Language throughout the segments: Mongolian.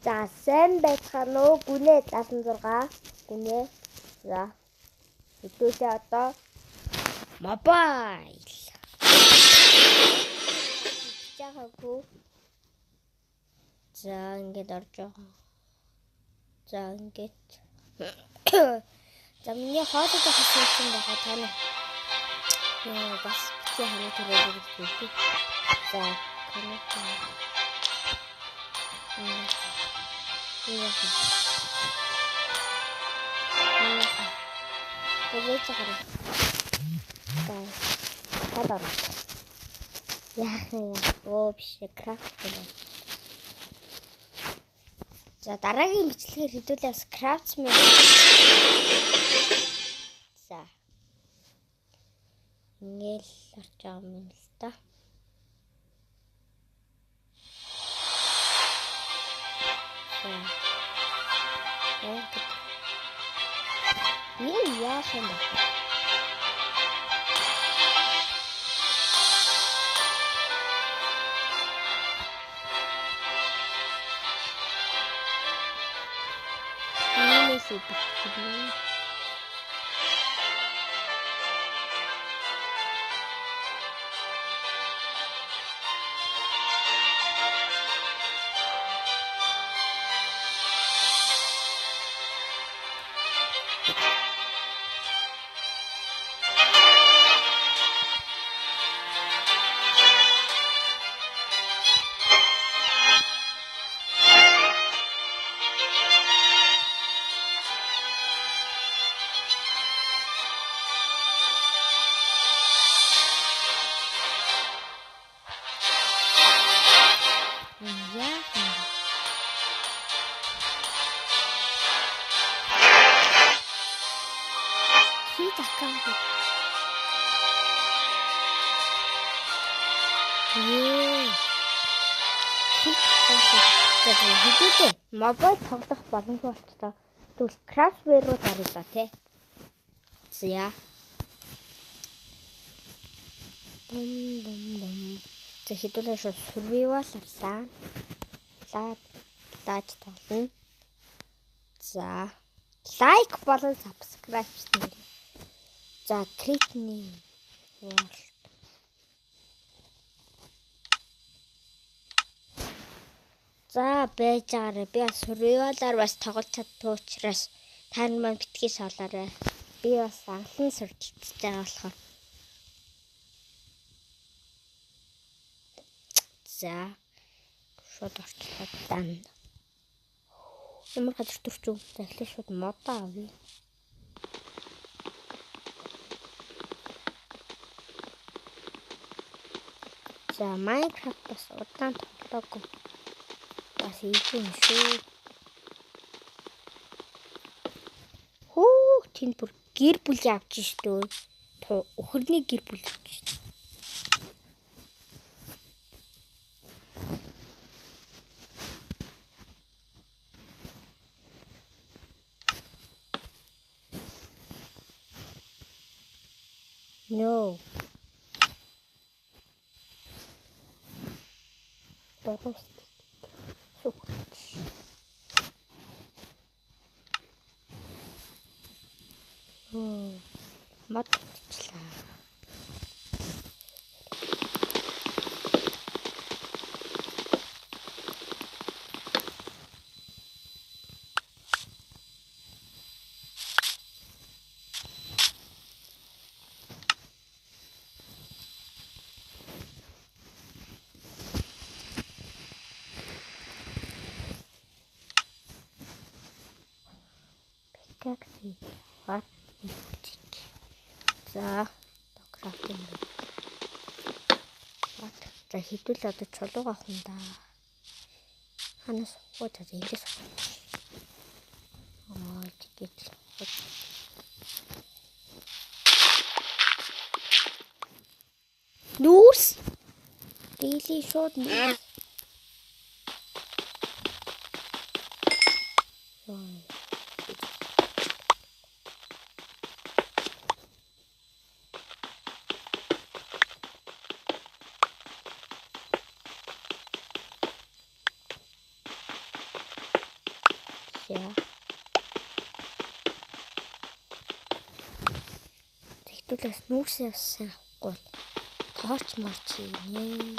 За, сайн байцгаана уу? Гүнээ 76. Гүнээ. За. Хэдүүлээ одоо mobile. Жаагаагүй. За, ингээд орж байгаа. За, ингээд. За, миний хоолойд хасуулсан байгаа та нар. Яа, бас битгий ханаа төрөөд гэж. За, connect. Яах юм? Оо биш, craft гэнэ. За, дараагийн бичлэгээр хэдүүлээ бас craftsman. За. Ингээл орж байгаа юм л та. За. Энэ яах юм бэ? Иймээс бичлэг. Хэдүүлээ mobile тоглох боломжгүй болчихлоо. Тэгвэл Craftware руу даръя да тий. За. Бум бум бум. За, хэдүүлээ шууд survival авлаа. Лаач тоглоно. За. Like болон subscribe хийх. За, create new world. За, байж байгаарай. Би бас survival-аар бас тоглож чаддгүй учраас та нар маань битгий соолоорой. Би бас анхан сурчилж байгаа болохоор. За, шууд орчлоо дан. Ямар газар төрч үү? За, эхлээд шууд модоо авъя. За, Minecraft бас удаан тоглоогүй. Бас ийгүй юм шүү. Хөө, тэнд бүр гэр бүл явж штөө. Өхөрний гэр бүл явж штөө. No. Дургуй. Мод татчихлаа. Pickaxe аваад. За, crafting. За, хэдүүл одоо чулууг авах юм да. Ханаас суух уу? За, эндээс суух. Аа, тэгэж. Нүүрс. Дийлий шууд нүүрс. За. Тэгтүүлээс нүүрсээ бас авахгүй бол торч морч хийнэ.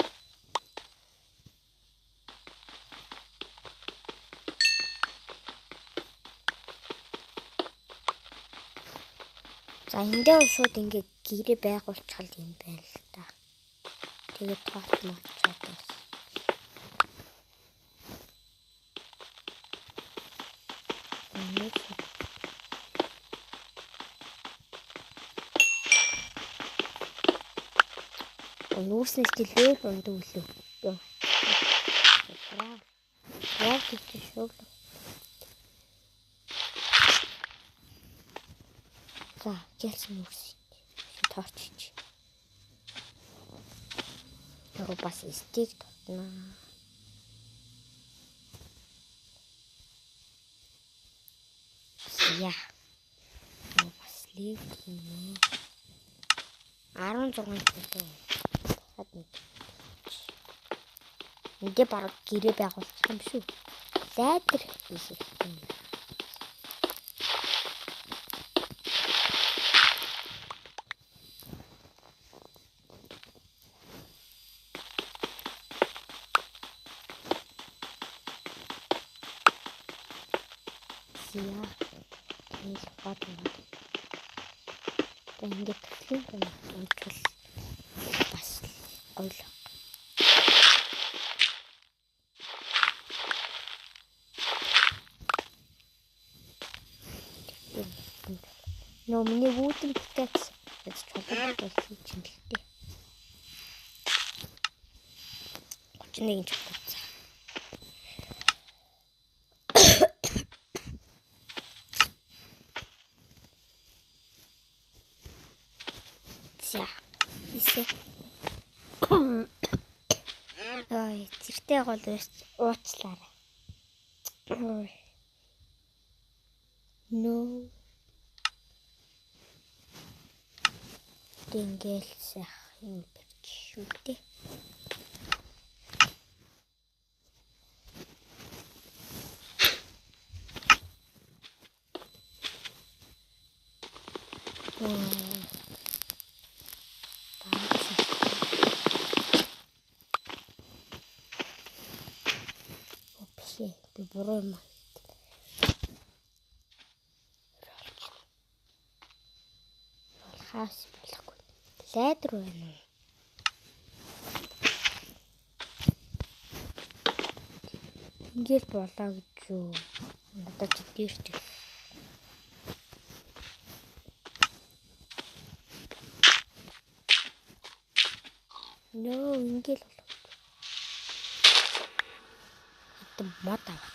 За эндээ шууд ингээд гэрээ байгуулчихвал юм байна л да. Тэгээд торч морчоод бас. Нүүрснээс чи лөөл ундаг лөө. Йоо. Яг тийч шүү. За, гэлсэн нүүрс. Торч. Яг бас стик тутнаа. Я. Бас лев хийнэ. 16 кг. Эндээ бараг гэрээ байгуулчих юм шүү. Лайдер хийх юм. Зя. Нэг бод бод. Тэг ингээд төслийн унчвал бас гоё л. Нөө миний wooden pickaxe гэж чулуу болсон чинь л дээ. 31 чулуу. За. Ისэ. Ой, зэртэй гол уучлаарай. No. Ингээл сайх юм барьж шүү дээ. Би буруу юм. Хаас болохгүй. Лайдер байна уу? Ингээл болоо гэж юу? Надад ч дээрч. Нөө ингээл болоо. Хэдэн мод аваа.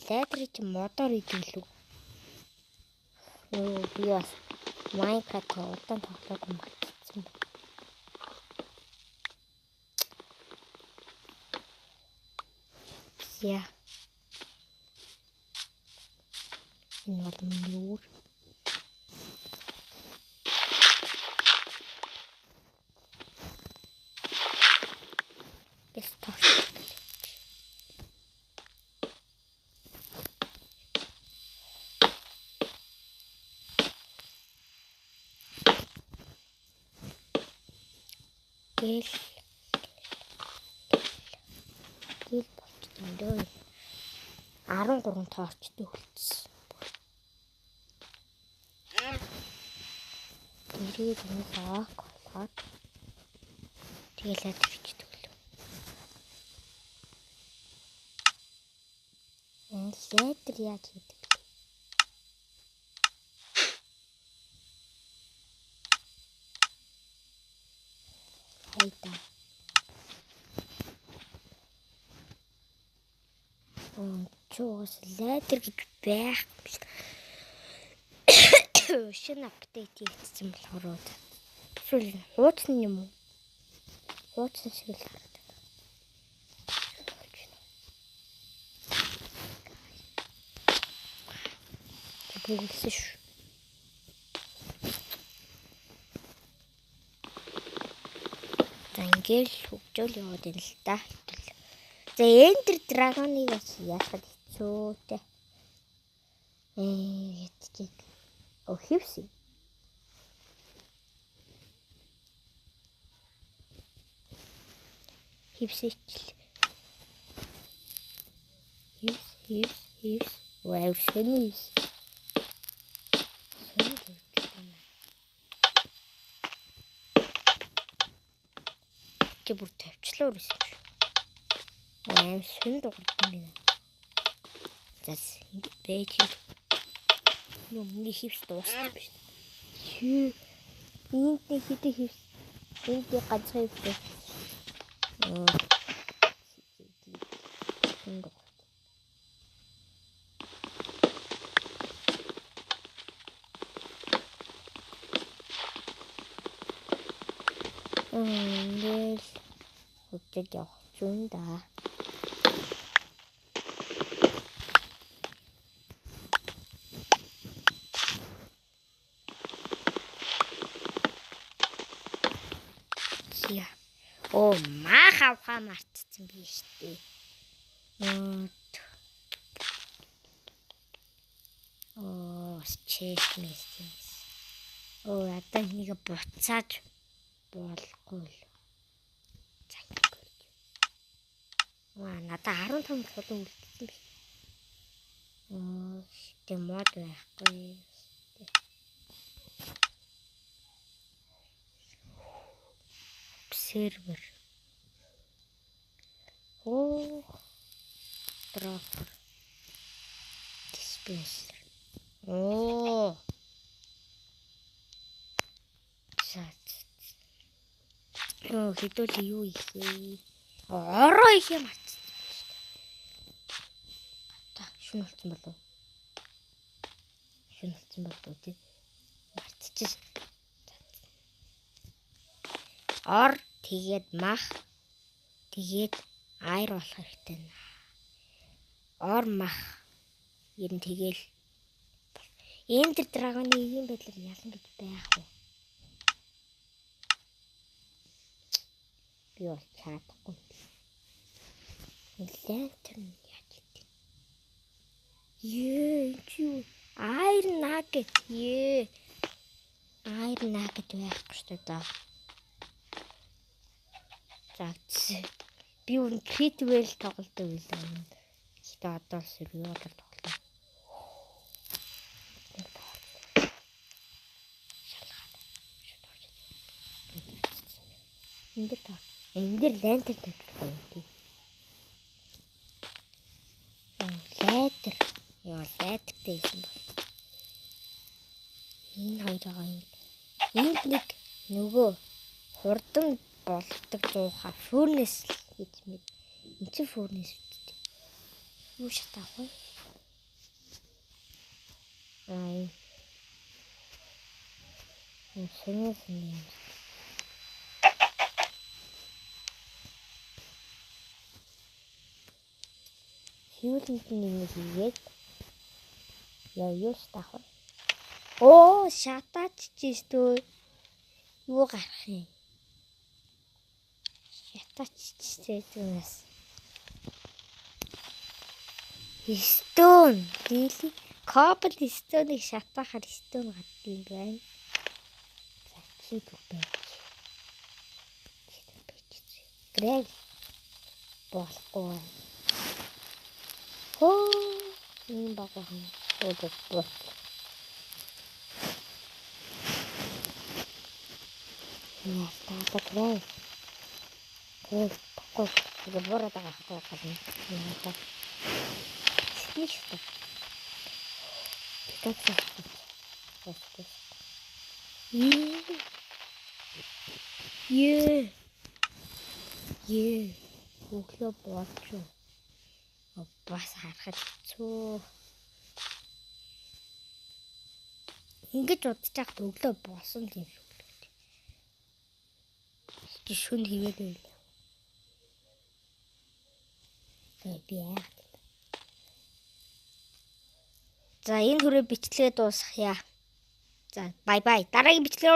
Лайдер чи модоор идэв лүү. Нөө би бас Minecraft удаан тоглоогүй мартчихсан байна. За. Энэ бол миний үүр. Гэс торч. Гэл гэл болчихсон дөө. 13 торчтой үлдсэн. Дэрийг нэг ок болгоод тэгэл адэрчдэг лөө. Ледер яаж хийдэг вэ? Хайда. Чуус ледер гэж байхгүй. Шинэ апдейт хийгдсэн болохоор эсвэл хуучин юм уу? Хуучин шиг л харагдав. Бөглөсөн шүү. За ингээл хөгжөөл яваад байна л да. За Ender Dragon-ыг бас яахад хэцүү те. Ятчих. О хевси. Хевсэчл. Хевс, хевс, хевс. Вау, сони хевс. Сони хевс. Чи бүр тавьчлаа өрөөс. Аим сүн дуурдан байна. За ингэ байж. Юу миний хевс дууссан биш. Энд нэг хэдэн хевс. Энд нэг ганцхан хевс. Ингээл хөгжиж явах юм да. Оо, мах авахаа мартчихсан би штэ. Оо, чест мэс. Оо, одоо энийг буцааж болохгүй л. За ингэ. Ваа, надад 15 чулуу үлдсэн би. Оо, тэг мод байхгүй. Сервер. Оо. Дропер. Диспенсер. Оо. За. Оо, хэдүүл юу их вэ? Ороо их юм атсан шүү дээ. Ата шүн болсон болов. Шүн болсон болов тий. Мартчихсан. Ор тэгээд мах тэгээд айр болох хэрэгтэй. Ор мах ер нь тэгэл Ender Dragon-ы ийм байдлаар ялан гэж байх уу? Би бол чадахгүй. Lantern яаж гэдэг? Ее, энэ чи юу? Iron Nugget. Ее. Iron Nugget байхгүй шүү дээ. За би үн Critwell тоглолдог байлаа. Гэтэ одоо survival тоглоно. Шалгаад. Энд дээр тоо. Энд дээр lantern тавьчих юм тий. Лайтер. Яа, лайтертэй байсан бол. Энэ хоёр байгаа юм. Энд нэг нөгөө хурдан болдог зуухаа furnace гэж мэд. Энд чинь furnace үсттэй. Юу шатаах вэ? Аа. Энэ сонин сонин юм. Сүүлэнд нь нэг хийгээд яа юу шатаах вэ? Оо, шатаач чистөө. Юу гарах юм? Ятаач түүнээс. Stone. Really? Cobble stone-ыг шатаахаар stone гардаг юм байна. За чи байж. Чи байж. Грэг болохгүй. Хөө энэ баг байна. Оо бо. Яа, та грэг. Гол тэгээ буураад байгаа байхгүй гол. Сэтгэл шүү. Пикакс. Ее. Ее. Өглөө болчих. Бас харахад хэцүү. Ингэж удаж байхад өглөө болсон юм шиг л. Чи шүн хийгээд байл. Би яах. За энэ хүрээ бичлэгээ дуусгая. За бай бай. Дараагийн бичлэгээр